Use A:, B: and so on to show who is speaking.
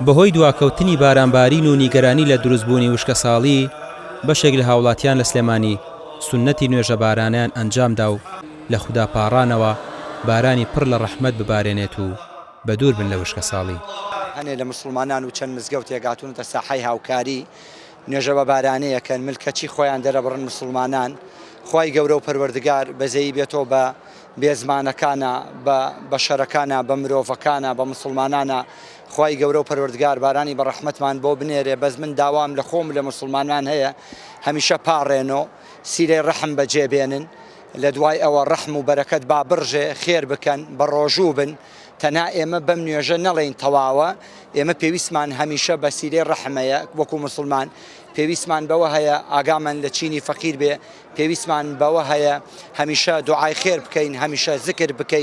A: بەهۆی دواکەوتنی بارانبارین و نیگەرانی لە دروستبوونی وشکەساڵی، بەشێک لە هاوڵاتیان لە سلێمانی سوننەتی نوێژە بارانەیان ئەنجامدا و لە خودا پاڕانەوە بارانی پڕ لە ڕەحمەت ببارێنێت و بەدوور بن لە وشکەساڵی.
B: هەنێ لە موسڵمانان و چەند مزگەوتێک هاتوونەتە ساحەی هاوکاری نوێژە بە بارانەیەکەن ملکەچی خۆیان دەرەبڕن موسڵمانان خوای گەورە و پەروەردگار بەزەیی بێتەوە بە بێزمانەکانا بە بەشەرەکانا بە مرۆڤەکانا بە موسڵمانانا خوای گەورە و پەروەردگار بارانی بە ڕەحمەتمان بۆ بنێرێ بەس من داوام لە خۆم لە موسڵمانان هەیە هەمیشە پاڕێنۆ سیلەی ڕەحم بەجێ بێنن لە دوای ئەوە ڕەحم و بەرەکەت با بڕژێ خێر بکەن بە ڕۆژوو بن تەنها ئێمە بەم نوێژە نەڵێین تەواوە ئێمە پێویستمان هەمیشە بە سیلەی ڕەحمەیە وەکو موسڵمان پێویستمان بەوە هەیە ئاگامان لە چینی فەقیر بێ پێویستمان بەوە هەیە هەمیشە دوعای خێر بکەین هەمیشە زکر بکەین.